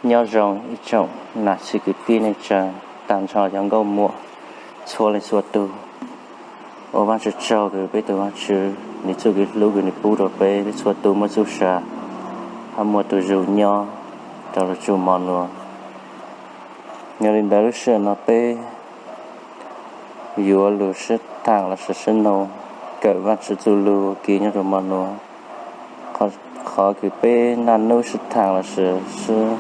Nyob zoo ib tsoom nam txiv kwv tij neej tsa, tag nrho cov nkauj muam txhua leej txhua tus. Ua Vajtswv tsaug kws peb tus Vajtswv nws txuj kev hlub kws nws pub rau peb, peb txhua tus muaj txuj sa hab muaj tus zug nyob rau lub tsum mo nuav. Yog li ntawd lub sij hawm no peb yuav lug sib thaam lossis sib noog kawm Vajtswv txuj lug ua ke nyob rau mo nuav. Qhov kws peb naj nub sib thaam lossis sib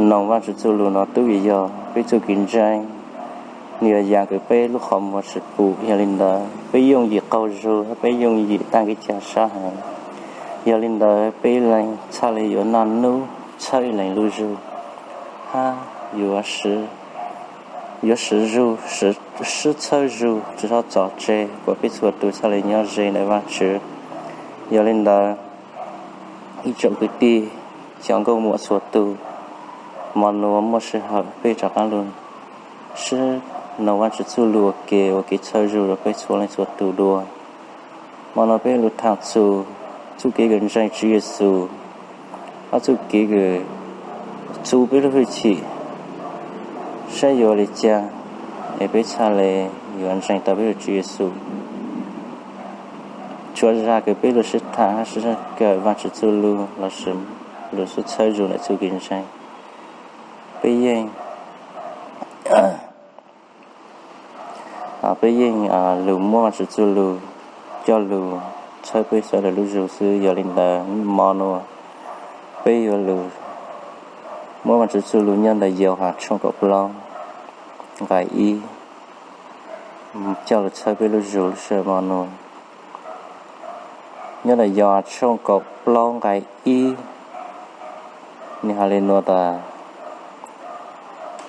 noog Vajtswv txuj lug no tub yog peb txuj kev ntseeg, nwg yog yaam kws peb lub qhov muag tsi pum. Yog li ntawd peb yooj yim qaug zug, peb yooj yim taag kev ca sab heev. Yog li ntawd peb leeg txhaj le yuav naj nub txhawb ib leeg lub zug hab yuav siv zug, sib txhawb zug, tsi txhob txom tseg, kuas peb txhua tus txhaj le nyob ze ntawm Vajtswv. Yog li ntawd ib tsoom kwv tij, cov nkauj muam txhua tus, mo nuav muaj sij hawm peb rov qaab lug sib noog Vajtswv txuj lug ua ke, ua kev txhawb zug rau peb txhua leej txhua tus dua. Mo nuav peb lug thaam txug txuj kev kws ntseeg Tswv Yexus, hab txuj kev kws txuj peb lub hwj chim saib yuav li caag es peb txhaj le yuav ntseeg tau peb lub Tswv Yexus. Tsuas zag kws peb lug sib thaam hab sib kawm Vajtswv txuj lug lossis lug sib txhawb zug ntawm txuj kev ntseeg, peb yeej peb yeej lug muab Vajtswv txuj lug coj lug txhawb peb sawv daws lub zug xwb. Yog li ntawd mo nuav peb yuav lug muab Vajtswv txuj lug nyob ntawm Yauhas tshooj kaum plaub nqai ib coj lug txhawb peb lub zug lub sij hawm mo nuav. Nyob ntawm Yauhas tshooj kaum plaub nqai ib, nwg has le nuav tas,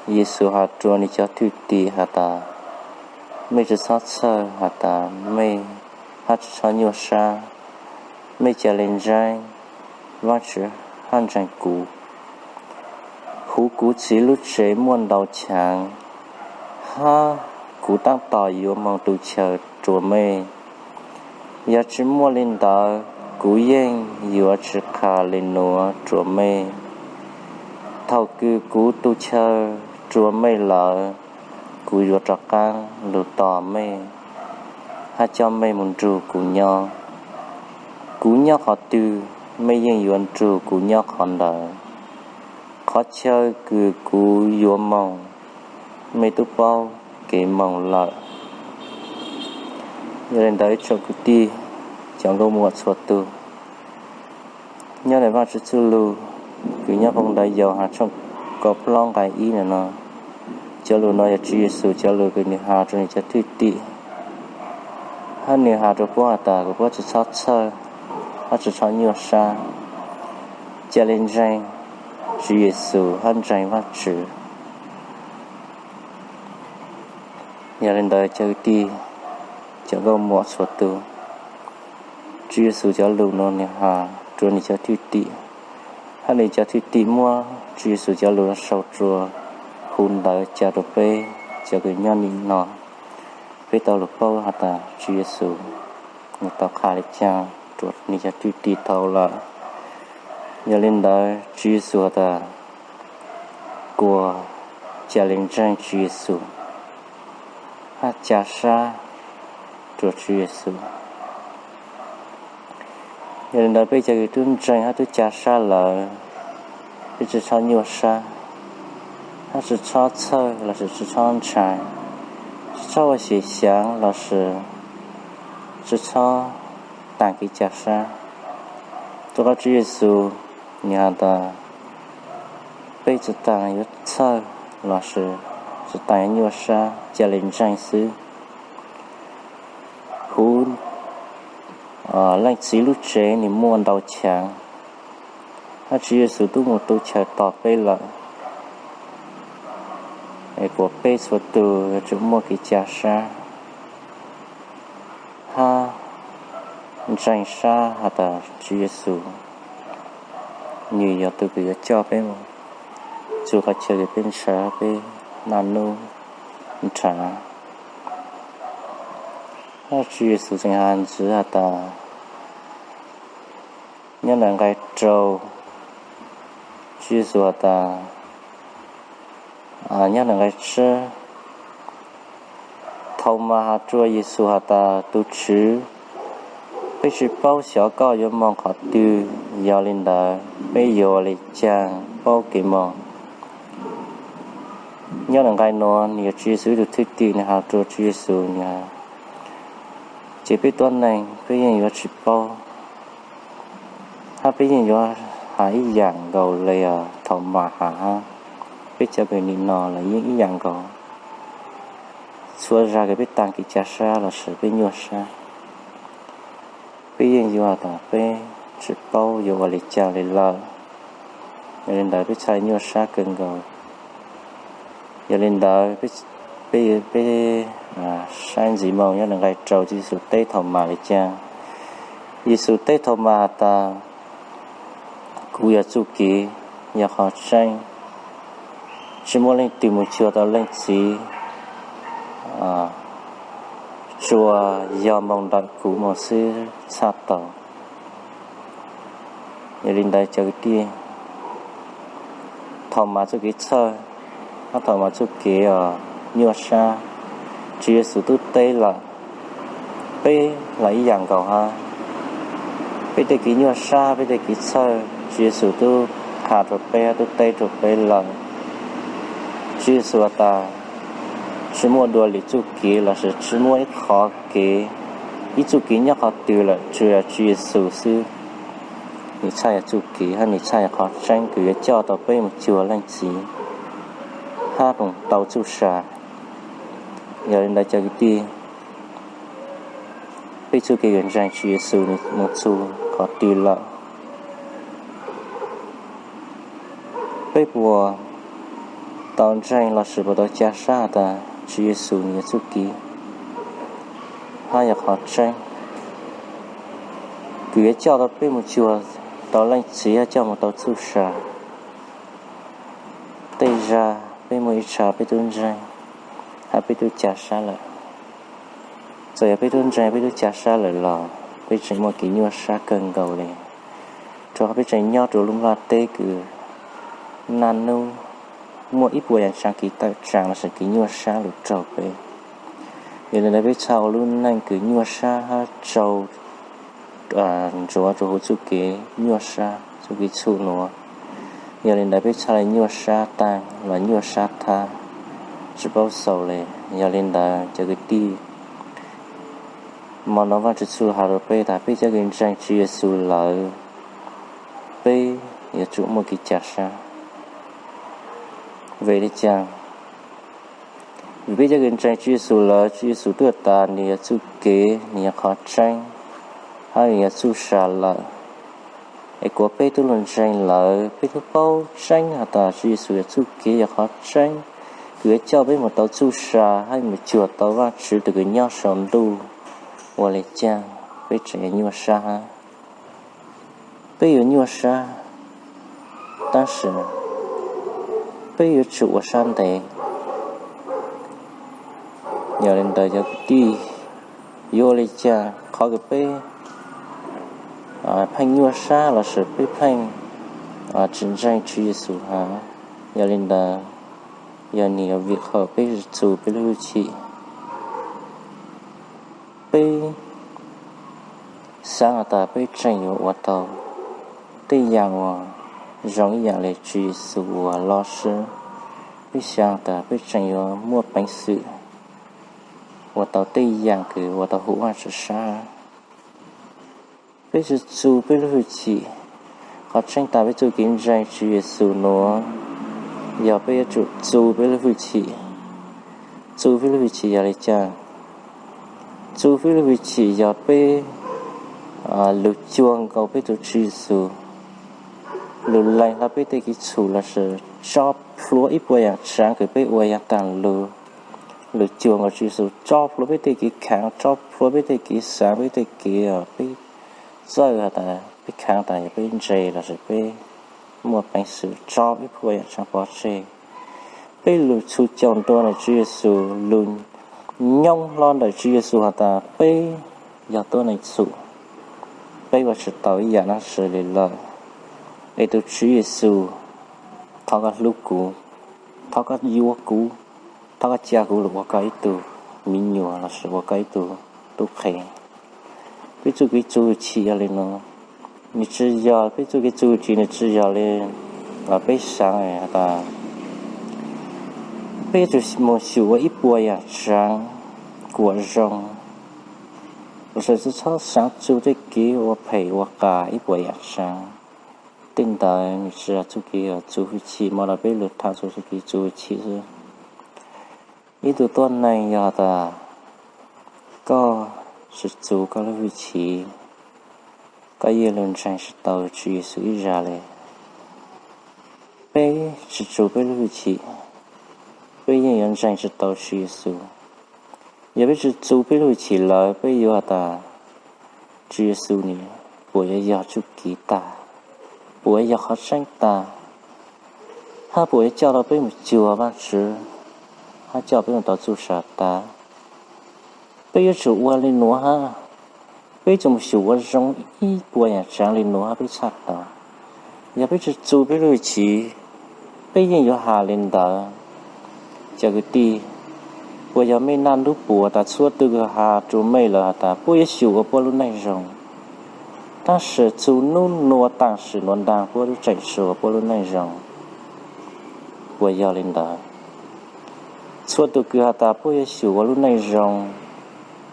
Yexus has rua nwg cov thwj tim has tas, mej tsi txhob txhawj has tas mej, hab tsi txhob nyuaj sab, mej ca le ntseeg Vajtswv hab ntseeg kuv. Huv kuv Txiv lub tsev muaj ntau chaav, hab kuv taab tom yuav moog tu chaw rua mej. Yog tsi muaj li ntawd, kuv yeej yuav tsi qha le nuav rua mej. Thaum kws kuv tu chaw rua mej lawm, kuv yuav rov qaab lug tos mej, hab coj mej moog nrug kuv nyob. Kuv nyob qhov twg, mej yeej yuav nrug kuv nyob qhov ntawd. Qhov chaw kws kuv yuav moog, mej tub paub kev moog lawm. Yog li ntawd ib tsoom kwv tij, cov nkauj muam txhua tug, nyob ntawm Vajtswv txuj lug kws nyob qhov ntawd Yauhas tshooj kaum plaub nqai ib ntawm no, cov lug no yog Tswv Yexus cov lug kws nwg has rua nwg cov thwj tim, hab nwg has rua puab has tas, kuas puab tsi txhob txhawj, hab tsi txhob nyuaj sab, ca le ntseeg Tswv Yexus hab ntseeg Vajtswv. Yog li ntawd cov kwv tij, cov nkauj muam txhua tug, Tswv Yexus cov lug no nwg has rua nwg cov thwj tim, hab nwg cov thwj tim muab Tswv Yexus cov lug no sau rua huv ntawv ca rua peb cov kws nyob nim no. Peb tau lug paub has tas Tswv Yexus nwg tau qha le caag rua nwg cov thwj tim tau lawm. Yog li ntawd Tswv Yexus has tas, kuas ca le ntseeg Tswv Yexus hab ca sab rua Tswv Yexus. Yog li ntawd peb cov kws tub ntseeg hab tub ca sab lawm, peb tsi txhob nyuaj sab, hab tsi txhob txhawj lossis tsi txhob ntshai, tsi txhob ua xyem xyaav lossis tsi txhob taag kev ca sab. Rua qhov Tswv Yexus nwg has tas, peb tsi taag yuav txhawj lossis tsi taag yuav nyuaj sab, ca le ntseeg xwb. Huv Leej Txiv lub tsev nwg muaj ntau chaav, hab Tswv Yexus tub moog tu chaw tos peb lawm, es kuas peb txhua tug yuav tsum muaj kev ca sab hab ntseeg sab has tas Tswv Yexus nwg yog tug kws yuav coj peb moog txug qhov chaw kws peb ntshaw peb naj nub nrhav. Hab Tswv Yexus tseem has ntxiv has tas, nyob ntawm nqai rau, Tswv Yexus has tas, nyob ntawm nqai tsib, Thaumas has rua Yexus has tas, Tus Tswv, peb tsi paub xyov koj yuav moog qhov twg, yog li ntawd peb yuav ua li caag paub kev moog? Nyob ntawm nqai nuav nwg yog Tswv Yexus ib tug thwj tim, nwg has rua Tswv Yexus, nwg has, Ces peb tuab neeg peb yeej yuav tsi paub, hab peb yeej yuav has ib yaam nkaus le Thaumas has hab. Peb cov kws nim no los yeej ib yaam nkaus. Txhua zag kws peb taag kev ca sab lossis peb nyuaj sab, peb yeej yuav has tas peb tsi paub yuav ua li caag li lawm. Yog li ntawd peb txhaj nyuaj sab kawg nkaus. Yog li ntawd, peb, peb saib ntxiv moo nyob ntawm nqai rau, Tswv Yexus teb Thaumas li caag. Yexus teb Thaumas has tas, Kuv yog txuj kev, yog qhov tseeb. Tsi muaj leej twg moog cuag tau Leej Txiv, tsuas yog moog ntawm kuv moog xwb txhaj tau. Yog li ntawd cov kwv tij, Thaumas txuj kev txhawj, hab Thaumas txuj kev nyuaj sab, Tswv Yexus tub teb lawm. Peb los ib yaam nkaus hab. Peb tej kev nyuaj sab, peb tej kev txhawj, Tswv Yexus tub qha rua peb, tub teb rua peb lawm. Tswv Yexus has tas, tsi muaj dua li txuj kev lossis tsi muaj ib qhov kev, ib txuj kev nyob qhov twg lawm, tsuas yog Tswv Yexus xwb. Nwg txhaj yog txuj kev hab nwg txhaj yog qhov tseeb kws yuav coj tau peb moog cuag Leej Txiv hab moog tau txuj sa. Yog li ntawd cov kwv tij, peb txuj kev kws ntseeg Tswv Yexus moog txug qhov twg lawm? Peb puas tau ntseeg lossis puas tau ca sab has tas Tswv Yexus nwg yog txuj kev hab yog qhov tseeb kws yuav coj tau peb moog cuag tau Leej Txiv hab coj moog tau txuj sa? Tej zag peb muaj ib tshav peb tub ntseeg hab peb tub ca sab lawm. Txawm yog peb tub ntseeg peb tub ca sab lawm los peb tseem muaj kev nyuaj sab kawg nkaus li, rua qhov peb tseem nyob rua lub nplaj teb kws naj nub muaj ib puas yaam tsaav kev tawm tsaam lossis kev nyuaj sab lug raug peb. Yog li ntawd peb txhaj ua lub neej kws nyuaj sab hab tsaug ntsuav rua huv txuj kev nyuaj sab, txuj kev txhum nuav. Yog li ntawd peb txhaj le nyuaj sab taag los nyuaj sab thab, tsi paub xaus le. Yog li ntawd cov kwv tij, mo no Vaajtswv txuj lug has rua peb tas peb cov kws ntseeg Tswv Yexus lawm, peb yuav tsum muaj kev ca sab. Vim le caag? Vim peb cov kws ntseeg Tswv Yexus lawm, Tswv Yexus twb has tas nwg yog txuj kev, nwg yog qhov tseeb, hab nwg yog txuj sa lawm. Es kuas peb tub lug ntseeg lawm, peb tub paub tseeb has tas Tswv Yexus yog txuj kev, yog qhov tseeb kws yuav coj peb moog tau txuj sa hab moog cuag tau Vaajtswv tug kws nyob sau ntuj. Ua le caag peb tseem yuav nyuaj sab hab? Peb yuav nyuaj sab, tab sis peb yuav tsum ua sab ntev. Yog li ntawd cov kwv tij, yuav ua li caag qhov kws peb pheej nyuaj sab lossis peb pheej tsi ntseeg Tswv Yexus hab? Yog li ntawd, yog nwg yuav vim qhov peb tsi txu peb lub hwj chim. Peb xaav has tas peb tseem yuav ua tau tej yaam uas zoo ib yaam le Tswv Yexus uas loj sib. Peb xaav tas peb tseem yuav muaj peev xwm ua tau tej yaam kws ua tau huv Vaajtswv sab. Peb tsi txu peb lub hwj chim. Qhov tseeb tas peb txuj kev ntseeg Tswv Yexus nuav yog peb yuav tsum txu peb lub hwj chim. Txu peb lub hwj chim yog li cas? Txu peb lub hwj chim yog peb lug cuag nkaus peb tug Tswv Yexus, lug lees hlo peb tej kev txhum lossis tso plhuav ib puas yaam tsaav kws peb ua yaag taag lug, lug cuag nkaus Tswv Yexus, tso plhuav peb tej kev khaav, tso plhuav peb tej kev xaav, peb tej kev peb txawj has tas peb khaav tas yog peb ntse lossis peb muaj peev xwm tso ib puas yaam tsaav pov tseg. Peb lug txhus caum nrua ntawm Tswv Yexus, lug nyoob hlo ntawm Tswv Yexus has tas peb yog tuab neeg txhum, peb ua tsi tau ib yaam dlaab tsi le lawm. Es tug Tswv Yexus thov koj hlub kuv, thov koj yuav kuv, thov koj cia kuv los ua koj ib tug me nyuam lossis ua koj ib tug tub qhe. Peb txuj kev txu hwj chim yog li no, nws tsis yog, peb txuj kev txu hwj chim nws tsis yog li peb xaav tas peb yuav tsum mus xyuas ua ib puas yaam tsaav kuas zoo, lossis txhob xaav txu tej kev ua phem ua qas ib puas yaam tsaav. Tej ntawd nws tsis yog txuj kev txu hwj chim, hmo no peb lug tham txug txuj kev txu hwj chim xwb. Ib tug tuab neeg yog tas koj tsis txu koj lub hwj chim, koj yeej lug ntseeg tsis tau Tswv Yexus ib zag li. Peb tsis txu peb lub hwj chim, peb yeej yuav ntseeg tsis tau Tswv Yexus. Yog peb tsis txu peb lub hwj chim lawm peb yuav has tas Tswv Yexus nws puas yuav yog txuj kev tag, puas yog qhov tseeb tag, hab puas yuav coj tau peb mus cuag Vaajtswv, hab coj peb mus tau txuj sa tag. Peb yuav tsum ua li nuav hab, peb yuav tsum mus xyuas ua zoo ib puas yaam tsaav li nuav hab peb txhaj tau. Yog peb tsis txu peb lub hwj chim, peb yeej yuav has li ntawd. Cov kwv tij, puas yog mej naj hnub puas tas txhua tug kws has rua mej lawm has tas puab yuav xyum ua puab lub neej zoo, tab sis txug nub nuav taam sim nuav ntaag puab lub tseem tshuav puab lub neej zoo, puas yog li ntawd? Txhua tug kws has tas puab yuav xyum ua lub neej zoo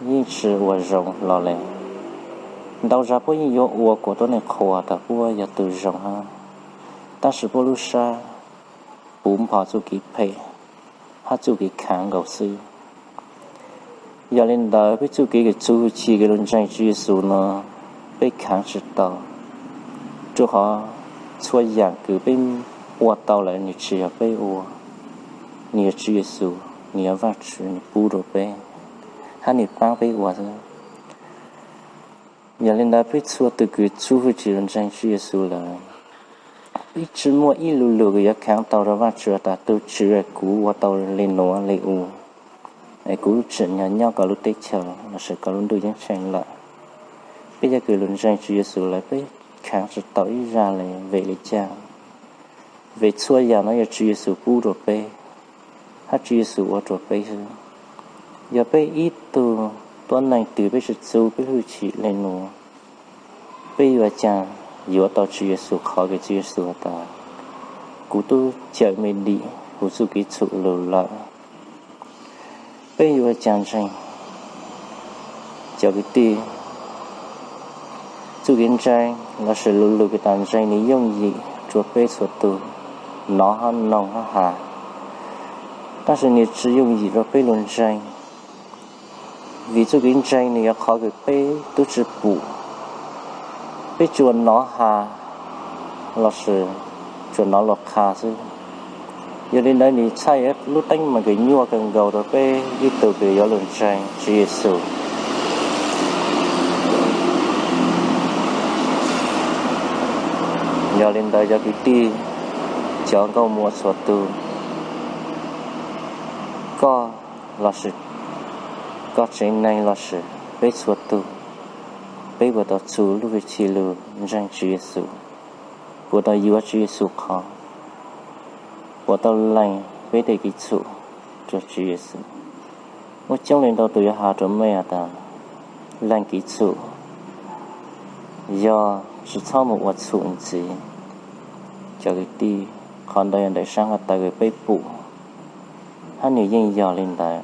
yeej tsis ua zoo hlo le. Ntau zag puab yeej yuav ua kuas tuab neeg qhuas tas puab yog tug zoo hab, tab sis puab lub sab puv npo txuj kev phem hab txuj kev khaav nkaus xwb. Yog li ntawd peb txuj kev kws txu hwj chim kws lug ntseeg Tswv Yexus nuav peb khaav tsis tau, rua qhov txhua yaam kws peb ua tau lawm nws tsis yog peb ua, nws yog Tswv Yexus, nws yog Vaajtswv nws pub rua peb, hab nws paab peb ua xwb. Yog li ntawd peb txhua tug kws txu hwj chim lug ntseeg Tswv Yexus lawm, peb tsis muaj ib lu lug kws yuav khaav tau rua Vaajtswv tas tug Tswv, kuv ua tau li nuav li u, kuv tsim nyog nyob koj lub teb chaws lossis koj lub ntuj ceeb tsheej lawm. Peb yog kws lug ntseeg Tswv Yexus lawm peb khaav tsis tau ib zag li. Vim li cas? Vim txhua yaam nuav yog Tswv Yexus pub rua peb, hab Tswv Yexus ua rua peb xwb. Yog peb ib tug tuab neeg twg peb tsis txu peb lub hwj chim le nuav, peb yuav caag yuav tau Tswv Yexus qhov kws Tswv Yexus has tas, kuv tub cawm me dim huv txuj kev txhum lug lawm? Peb yuav caag ntseeg? Cov kwv tij, txuj kev ntseeg lossis lu lug kws tas ntseeg nws yooj yim rua peb txhua tug nov hab noog hab has, tab sis nws tsis yooj yim rua peb lug ntseeg. Vim txuj kev ntseeg nws yog qhov kws peb tub tsi pum, peb tsuas nov has lossis tsuas nov luag qha xwb. Yog li ntawd nws txhaj lub teeb meem kws nyuaj kawg nkaus rua peb ib tug kws yuav lug ntseeg Tswv Yexus. Yog li ntawd cov kwv tij, cov nkauj muam txhua tug, koj lossis koj tsev neeg lossis peb txhua tug, peb puas tau txu lub hwj chim lug ntseeg Tswv Yexus? Puas tau yuav Tswv Yexus qhov? Puas tau lees peb tej kev txhum rua Tswv Yexus? Muaj coob leej ntau tug yuav has rua mej has tas lees kev txhum yog tsis txhob mus ua txhum ntxiv. Cov kwv tij, qhov ntawd yog ntawm sab nqaj tawv kws peb pum, hab nws yeej yog li ntawd.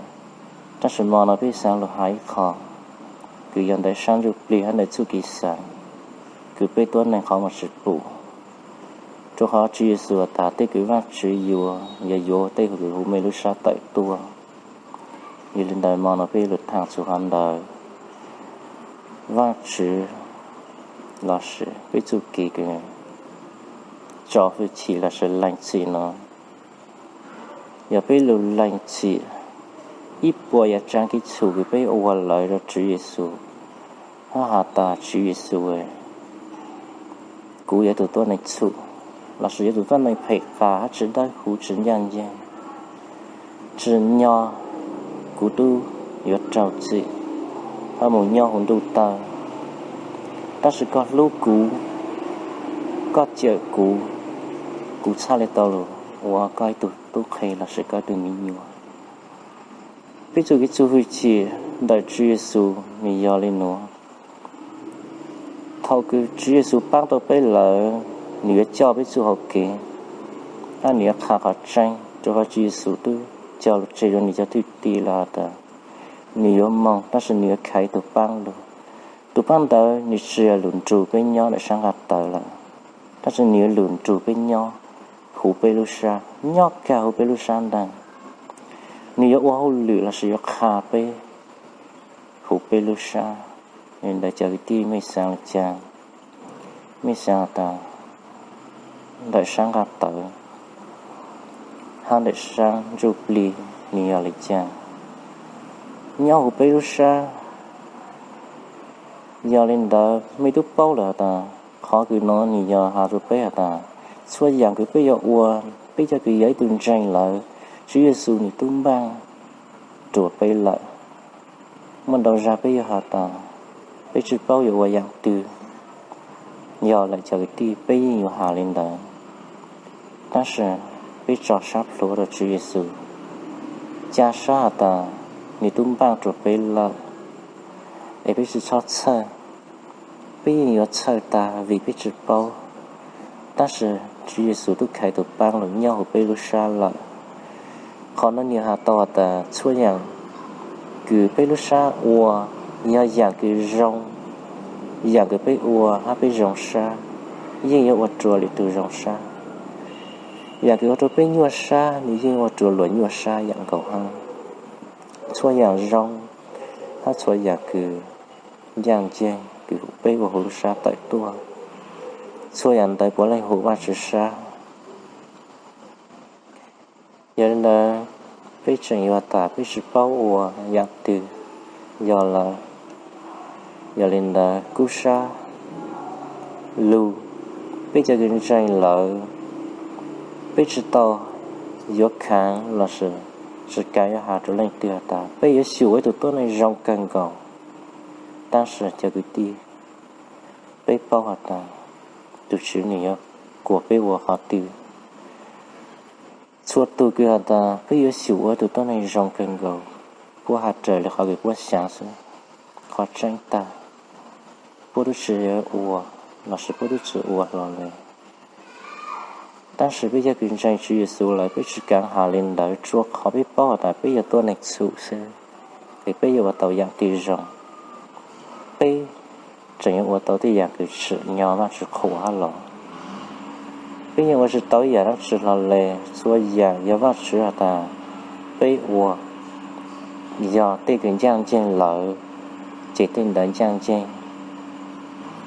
Tab sis mo no peb xaav lug has ib qho kws yog ntawm sab ntsuj plig hab ntawm txuj kev xaav kws peb tuab neeg qhov muag tsis pum. Rua qhov Tswv Yexus has tas tej kws Vaajtswv yuav, yog yuav tej kws huv mej lub sab tawm tuaj. Yog li ntawd mo no peb lug thaam txug qhov ntawd, Vaajtswv lossis peb txuj kev kws tso hwj chim lossis lees txim no, yog peb lug lees txim ib puas yav tsaab kev txhum kws peb ua lawm rua Tswv Yexus, hab has tas Tswv Yexus, kuv yog tug tuab neeg txhum, lossis yog tug tuab neeg phem qas hab tsi dawb huv tsi ncaaj nceeg, tsim nyog kuv tub yuav raug txim hab mus nyob huv ntuj tawg. Tab sis koj hlub kuv, koj cawm kuv, kuv txhaj le tau lug ua koj ib tug tub qhe lossis koj ib tug me nyuam. Peb txoj kev txo hwj chim ntawm Tswv Yexus nws yog li nuav. Thaum kws Tswv Yexus paab tau peb lawm, nws yuav coj peb txuj hau kev, hab nws yuav qha qhov tseeb, rua qhov Tswv Yexus tub cog lug tseg rua nws cov thwj tim lawm has tas nws yuav moog, tab sis nws yuav khaiv tug paab lug. Tug paab ntawd nws tsi yog lug nrug peb nyob ntawm sab nqaj tawv lawm, tab sis nws yuav lug nrug peb nyob huv peb lub sab, nyob kag huv peb lub sab ntaag. Nws yuav ua hauj lwm lossis yuav qha peb huv peb lub sab. Ntawd cov kwv tij, mej xaav le caag? Mej xaav has tas ntawm sab nqaj tawv hab ntawm sab ntsuj plig nws yog le caag? Nyob huv peb lub sab. Yog le ntawd mej tub paub lawm has tas qhov kws nuav nws yog has rua peb has tas txhua yaam kws peb yuav ua, peb cov kws yog ib tug ntseeg lawm, Tswv Yexus nws tub npaaj rua peb lawm. Muaj ntau zag peb yuav has tas peb tsi paub yuav ua yaam twg. Yog lawm cov kwv tij, peb yeej yuav has le ntawd, tab sis peb tso sab plhuav rua Tswv Yexus, ca sab has tas nws tub npaaj rua peb lawm, es peb tsi txhob txhawj. Peb yeej yuav txhawj tag vim peb tsi paub, tab sis Tswv Yexus tub khaiv tug paab lug nyob huv peb lub sab lawm. Qhov nuav nws has tau has tas txhua yaam kws peb lub sab ua, yog yaam kws zoo, yaam kws peb ua hab peb zoo sab, yeej yuav ua rua lwm tug zoo sab. Yaam kws ua rua peb nyuaj sab, nws yeej ua rua luas nyuaj sab yaam nkaus hab. Txhua yaam zoo hab txhua yaam kws ncaaj nceeg kws peb ua huv lub sab tawm tuaj, txhua yaam ntawd puav leej huv Vaajtswv sab. Yog le ntawd, peb tseem yuav tas peb tsi paub ua yaam twg. Yog lawm, yog le ntawd kub sab lug, peb cov kws ntseeg lawm, peb tsi tau yuav khaav lossis tsi kav yuav has rua leej twg has tas peb yuav xyum ua ib tug tuab neeg zoo kawg nkaus. Tab sis cov kwv tij, peb paub has tas tug Tswv nws yuav kuas peb ua qhov twg. Txhua tug kws has tas peb yuav xyum ua ib tug tuab neeg zoo kawg nkaus, puab has raws le qhov kws puab xaav xwb. Qhov tseeb tag, puab tub tsi ua lossis puab tub tsi ua hlo le. Tab sis peb cov kws ntseeg Tswv Yexus lawm peb tsi kaav has le ntawd, tsuav qhov peb paub has tas peb yog tuab neeg txhum xwb, es peb yuav ua tau yaam twg zoo. Peb tseem yuav ua tau tej yaam kws tsim nyog Vaajtswv qhuas hab los. Peb yeej ua tsi tau ib yaam dlaab tsi hlo le. Txhua yaam yog Vaajtswv has tas peb ua, yog tej kws ncaaj nceeg lawm, ces tej ntawd ncaaj nceeg.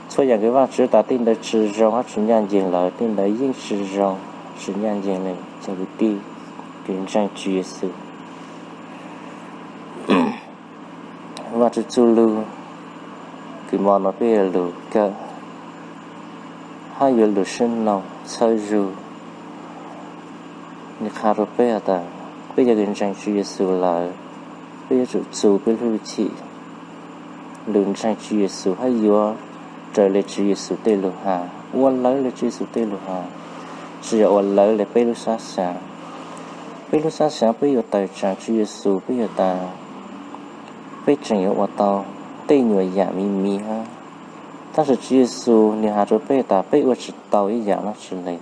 Txhua yaam kws Vaajtswv tas tej ntawd tsi zoo hab tsi ncaaj nceeg lawm, tej ntawd yeej tsi zoo, tsi ncaaj nceeg le. Cov kwv tij kws ntseeg Tswv Yexus, Vaajtswv txuj lug kws mo no peb yuav lug kawm hab yuav lug sib noog txhawb zug, nws qha rua peb has tas peb cov kws ntseeg Tswv Yexus lawm, peb yuav tsum txu peb lub hwj chim lug ntseeg Tswv Yexus hab yuav raws le Tswv Yexus tej lug has, ua lawv le Tswv Yexus tej lug has, tsi yog ua lawv le peb lub sab xaav. Peb lub sab xaav peb yuav tawm tsaam Tswv Yexus, peb yuav tas, peb tseem yuav ua tau tej nyuam yaam miv miv hab. Tab sis Tswv Yexus nws has rua peb tas peb ua tsi tau ib yaam dlaab tsi le.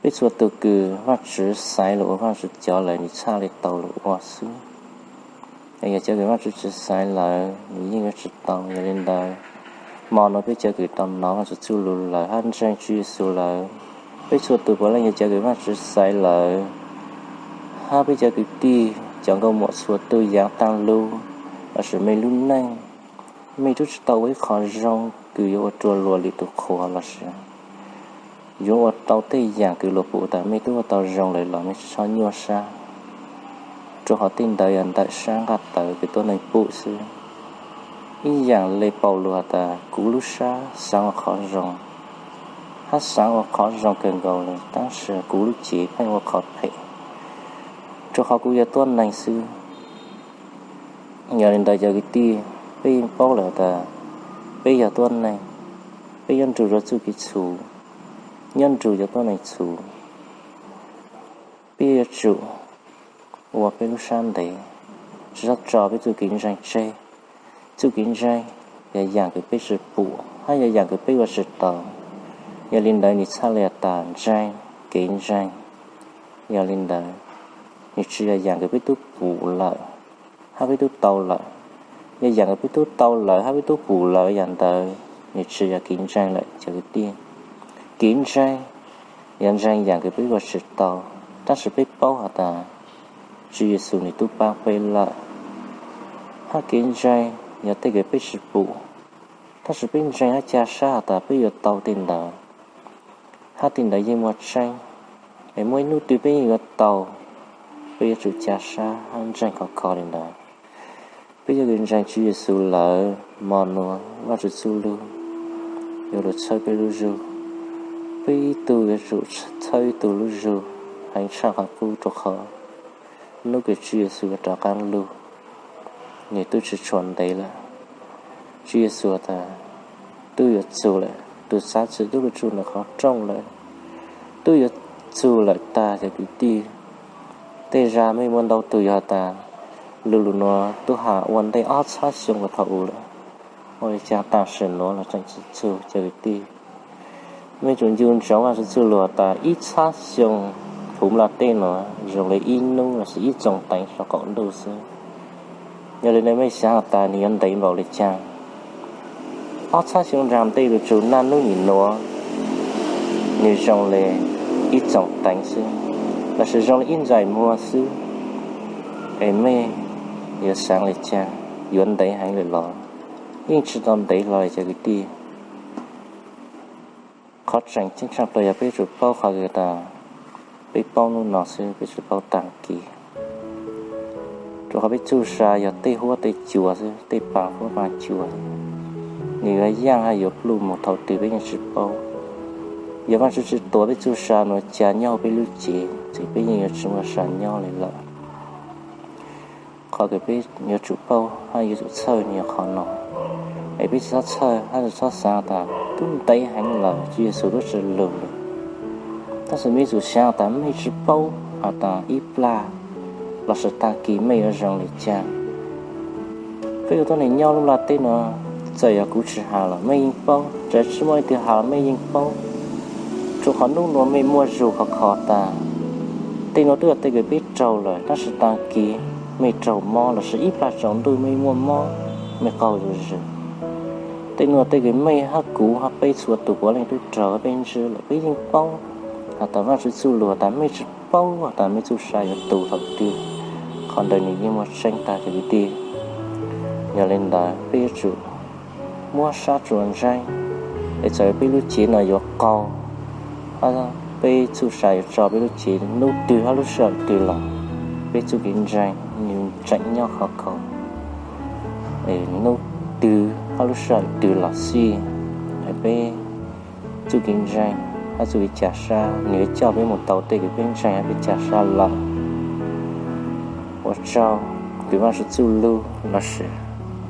Peb txhua tug kws Vaajtswv xaiv lug ua Vaajtswv cov lawm nws txhaj le tau lug ua xwb. Es yog cov kws Vaajtswv tsi xaiv lawm nws yeej yuav tsi tau. Yog le ntawd, mo no peb cov kws tau nov Vaajtswv txuj lug lawm hab ntseeg Tswv Yexus lawm, peb txhua tug puav leej yog cov kws Vaajtswv xaiv lawm, hab peb cov kwv tij cov nkauj muam txhua tug yaav taag lug lossis mej lub neej, mej tub tsi tau ua ib qho zoo kws yuav ua rua luas lwm tug qhuas lossis yuav ua tau tej yaam kws luas pum tas mej tub ua tau zoo lawm los mej tsi txhob nyuaj sab, rua qhov tej ntawd yog ntawm sab nqaj tawv kws tuab neeg pum xwb. Ib yaam le Paulus has tas kuv lub sab xaav ua qhov zoo, hab xaav ua qhov zoo kawg nkaus le, tab sis kuv lub cev pheej ua qhov phem, rua qhov kuv yog tuab neeg xwb. Yog le ntawd cov kwv tij, peb yeej paub lawm tas peb yog tuab neeg, peb nyob nrug rua txuj kev txhum, nyob nrug cov tuab neeg txhum, Peb yuav tsum ua peb lub sab ntev, tsis txhob tso peb txuj kev ntseeg tseg. Txuj kev ntseeg yog yaam kws peb tsis pum hab yog yaam kws peb ua tsis tau. Yog li ntawd nwg txhaj le has tas ntseeg, kev ntseeg. Yog li ntawd, nwg tsis yog yaam kws peb tub pum lawm hab peb tub tau lawm. Yog yaam kws peb tub tau lawm hab peb tub pum lawm yaam ntawd, nwg tsis yog kev ntseeg lawm cov kwv tij. Kev ntseeg yog ntseeg yaam kws peb ua tsis tau, tab sis peb paub has tas Tswv Yexus nwg tub paab peb lawm. Hab kev ntseeg yog tej kws peb tsis pum, tab sis peb ntseeg hab ca sab has tas peb yuav tau tej ntawd, hab tej ntawd yeej muaj tseeb, es muaj ib nub twg peb yeej yuav tau. Peb yuav tsum ca sab hab ntseeg khov kho li ntawd. Peb yog kws ntseeg Tswv Yexus lawm, mo nuav Vaajtswv txuj lug yuav lug txhawb peb lub zug. Peb ib tug yuav tsum txhawb ib tug lub zug heev tshaj qhov qub, rua qhov nub kws Tswv Yexus yuav rov qaab lug, nwg tub tsis tshua ntev lawm. Tswv Yexus tas, tub yuav txug lawm, tug xaav txug tub lug tsuj ntawm qhov rooj lawm, tub yuav txug lawm tag cov kwv tij. Tej zag mej muaj ntau tug yuav has tas, lug lug nuav tub has ua ntej ob txhab xyoo puag thaum u lawm, ua li caag tam sim nuav los tseem tsis txug cov kwv tij. Mej tsum ncu ntsoov Vaajtswv txuj lug has tas ib txhab xyoo huv nplaj teb nuav zoo le ib nub lossis ib txoos teev sau qaum ntuj xwb. Yog li ntawd mej xaav has tas nwg yuav ntev npaum li caag? Ob txhab xyoo nraag ntej lug txug naj nub nim nuav, nwg zoo le ib txoos teev xwb, lossis zoo le ib ntxais muag xwb. Es mej yuav xaav li caag? Yuav ntev heev lawm los? Yeej tsis tau ntev hlo cov kwv tij. Qhov tseem ceeb tshaj plaws yog peb yuav tsum paub qhov kws tas peb paub nub no xwb, peb tsis paub taag kis. Rua qhov peb txuj sa yog tej huab tej cua xwb, tej paag huab paag cua, nwg yuav yaaj hab yuav pluj moog thaum twg peb yeej tsis paub. Yog Vaajtswv tsis tuav peb txuj sa nuav ca nyob huv peb lub cev ces peb yeej yuav tsis muaj sa nyob li lawm. Qhov kws peb yuav tsum paub hab yuav tsum txhawj nwg yog qhov no. Es peb tsis txhob txhawj hab tsis txhob xaav tas tub ntev heev lawm Tswv Yexus tub tsis lug li. Tab sis mej yuav tsum xaav tas mej tsis paub has tas ib plag lossis taag kis mej yuav zoo li caag. Peb ua tuab neeg nyob lub nplaj teb no, txawm yog kuv tsis has los mej yeej paub, txawm tsis muaj leej twg has los mej yeej paub. Rua qhov nub nuav mej muaj zug khov kho tas tej nuav twb yog tej kws peb raug lawm, tab sis taag kis mej raug mob lossis ib plag tsaus ntuj mej muaj mob, mej qaug zug zug. Tej nuav tej kws mej hab kuv hab peb txhua tug puav leej tub raug hab peb ntsib lawm, peb yeej paub has tas Vaajtswv txuj lug has tas mej tsis paub has tas mej txuj sa yuav tu thaum twg. Qhov ntawd nwg yeej muaj tseeb tag cov kwv tij. Yog li ntawd peb yuav tsum muab sab tsuas ntseeg, es txawm peb lub cev no yuav qaug, hab peb txuj sa yuav tso peb lub cev nub twg hab lub sij hawm twg los, peb txuj kev ntseeg nwg tseem nyob khov kho. Nub twg hab lub sij hawm twg los xij, peb txuj kev ntseeg hab txuj kev ca sab nwg yuav coj peb moog tau tej kws peb ntseeg hab peb ca sab lawm. Ua tsaug kws Vaajtswv txuj lug lossis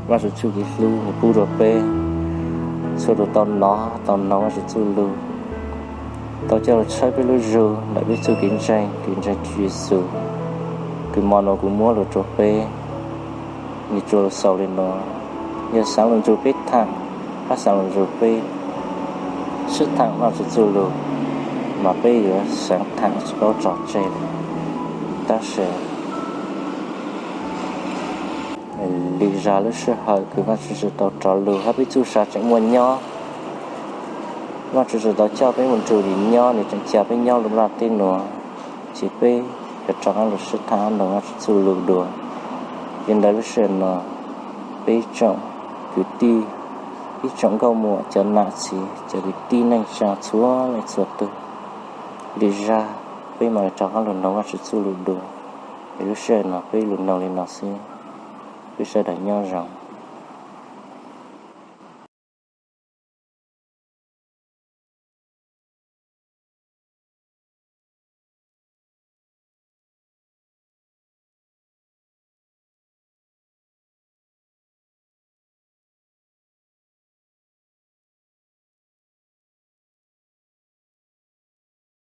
Vaajtswv txuj kev hlub nwg pub rua peb txhua tug tau nov tau noog Vaajtswv txuj lug, tau coj lug txhawb peb lub zug ntawm peb txuj kev ntseeg kws ntseeg Tswv Yexus, kws mo nuav kuv muab lug rua peb. Nwg tsuas lug xaus li nuav, yog xaav lug nrug peb thaam, hab xaav lug nrug peb sib thaam Vaajtswv txuj lug, mas peb yuav xaav thaam tsis paub tso tseg li. Tab sis lwm zag lub sij hawm kws Vaajtswv tsis tau rov lug hab peb txuj sa tseem muaj nyob, Vaajtswv tsis tau coj peb moog nrug nwg nyob, nwg tseem ca peb nyob lub nplaj teb nuav, ces peb yuav rov qaab lug sib thaam hab noog Vaajtswv txuj lug dua. Yog ntawd lub sij hawm no peb tsoom kwv tij, ib tsoom nkauj muam, cov nam txiv, cov kwv tij neej tsaa txhua leej txhua tug, lwm zag peb mam li rov qaab lug noog Vaajtswv txuj lug dua. Es lub sij hawm no peb lug noog li no xwb. Peb sawv daws nyob zoo.